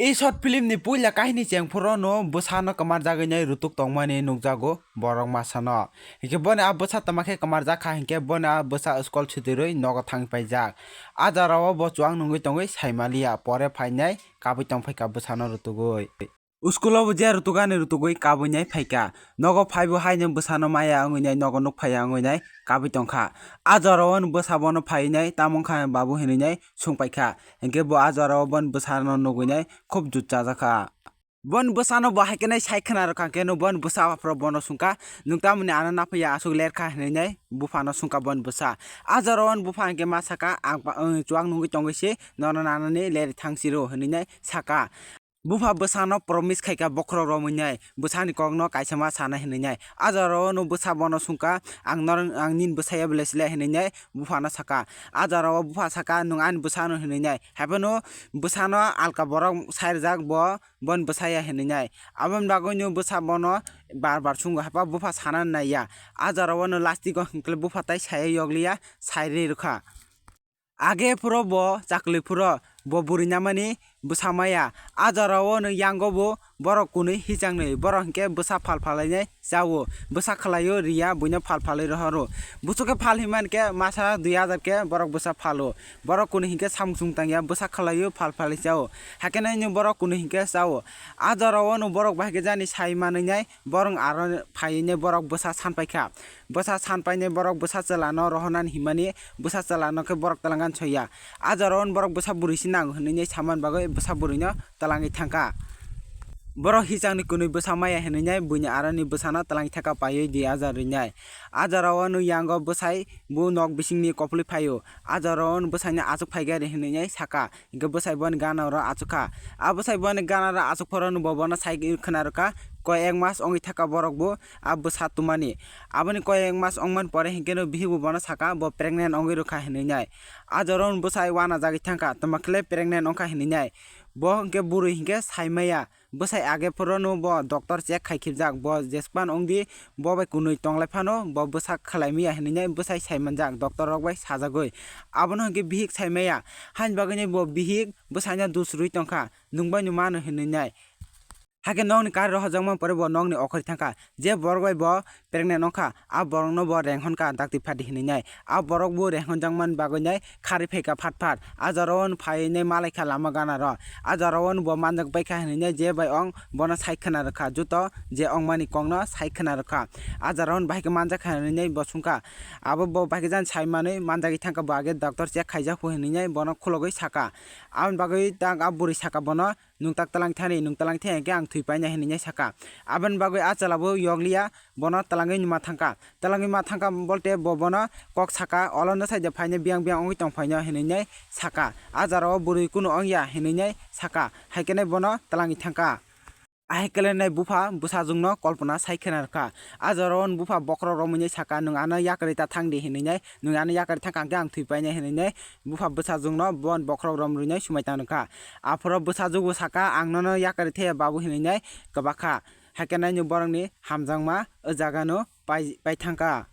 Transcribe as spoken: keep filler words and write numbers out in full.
E short film ni puila kahini chengphuru no bwsano kwmar jagwi nai rutuk tongmani nukjago borok masano. Hinkhe boni a bwsa tama khe kwmar jakha hinkhe boni a bwsa school sutirwi nogo thang paijak. A jorao bo chuwang nungwi tongwi saimaliya, pore phainai kabwi tongphaikha bwsano rutugwi. School o bo je rutugani rutugwi kabwi nai phaikha. Nogo phaibo haino bwsano maya wngwi nai nogo nukphaya wngwi nai kabwi tongkha. A jorao bwsa bono phaiwi nai tamo wngkha babu hinwi nai sungpaikha. Hinkhe bo a jorao boni bwsano nugwi nai khub jut chajakha. Boni bwsano bo hai khe nai sai khna rwkha, hinkhe no boni bwsa aphuru bono sungkha, "Nwng tamoni ano naphaiya aswk lerkha?" hinwi nai buphano sungkha boni bwsa. A jorao bupha hinkhe ma saka, "Ang pa-, ang chuwak nungwi tongwi se nono nanani lerwi thang siro," hinwi nai saka. Bupha bwsano promise khaikha bokhorok romwi nai, bwsani kokno kaisa ma sana hinwi nai. A jorao no bwsa bono sungkha, "Ang norok, ang nini bwsaya belai sile," hinwi nai buphano saka. A jorao bupha saka, "Nwng ani bwsano," hinwi nai. Haiphano bwsano alka borok sai rwjak bo boni bwsaya hinwi nai. Aboni bagwino bwsa bono bar bar sungo, haiphano bupha sana naiya. A jorao no lastigo hinkhe bupha tai saya yokliya, sai rwi rwkha. Age phuro bo chakli phuro bo bwrwi namani bwsa maya. A jorao no yango bo borok kwnwi hichangni, borok hinkhe bwsa phal phalainai chao, bwsa khwlaio riya buino phal phalwi rohoro. Buchukhe phal hinmani khe masa dui hajar khe borok bwsa phalo. Borok kwnwi hinkhe samung sung tangya bwsa khwlaio phal phalwi chao. Hakhe nai no borok kwnwi hinkhe chao. A jorao no borok bahai khe jani sai manwi nai borok aro phaiwi nai borok bwsa san paikha. Bwsa san painai borok bwsa chwlano rohornani hinmani bwsa chwlano khe borok twlangani soya. A jorao no borok bwsa bwrwi se nango hinwi nai samani bagwi bwsa bwrwino twlangwi thangkha. Borok hichangni kwnwi bwsa maya hinwi nai buini aroni bwsano twlangwi thangkha paiwi di a jorao rwi nai. A jorao no yango bwsai bo nok bisingni koplwi phaio. A jorao no bwsaino achuk phaikha hinwi nai saka. Hinkhe bwsai boni gana oro achukha. A bwsai boni gana oro achuk phoro no bo bono sai khna rwkha, koi ek mas wngwi thaka borok bo a bwsa tumani. Aboni koi ek mas wngmani pore hinkhe no bihik bo bono saka bo pregnant wngwi rwkha hinwi nai. A jorao no bwsai uanajagwi thangkha, tamo khe le pregnant wngkha hinwi nai. Bo hinkhe bwrwi hinkhe sai maya. Bwsai age phoro no bo doctor check khai khibjak, bo jespan wngdi, bo bai kwnwi tonglai phano bo bwsa khwlai maya hinwi nai bwsai sai manjak doctor rok bai sajagwi. Abono hinkhe bihik sai maya, haini bagwi nai bo bihik bwsaino dus rwi tongkha, nwng bai no mano hinwi nai. Hakhe nokni kari rohorjakma pore bo nokni okhorwi thangkha, je borok bai bo pregnant wngkha, a borokno bo renghon kha dakti phadi hinwi nai. A borok bo renghonjakmani bagwi nai kharwi phaikha phat phat. A jorao no phaiwi nai malaikha lama gana ro. A jorao no bo manjak baikha hinwi nai je bai ong bono sai khna rwkha, joto je ongmani kokno sai khna rwkha. A jorao no bahai khe manjakha hinwi nai bo sungkha. Abo bo bahai khe jani sai manwi manjagwi thangkha, bo age doctor check khaijak phu hinwi nai bono khulogwi saka. Aboni bagwi tak a bwrwi saka bono, "Nwng tak twlang thani, nwng twlang thani khe ang thwi paina," hinwi nai saka. Aboni bagwi a chwla bo yokliya, bono twlangwi ma thangkha. Twlangwi ma thangkha bolte bo bono kok saka, "Olo no saida phaina biyang biyang wngwi tong phaino," hinwi nai saka. A jorao bwrwi kunu wngya hinwi nai saka. Hai khe nai bono twlangwi thangkha. Ahai khe nai bupha bwsajwkno kolpona sai khna rwkha. A jorao bupha bokhorok romwi nai saka, "Nwng ano yakarwi ta thang di," hinwi nai. "Nwng ano yakarwi thang kha, ang khe ang thwi paina," hinwi nai bupha bwsajwkno bon bokhorok romwi nai swmai tang rwkha. Aphuru bwsajwk bo saka, "Ang nono yakarwi thaya babu," hinwi nai kwbakha. Hakhe nai no borokni hamjakma o jagano pai, pai thangkha.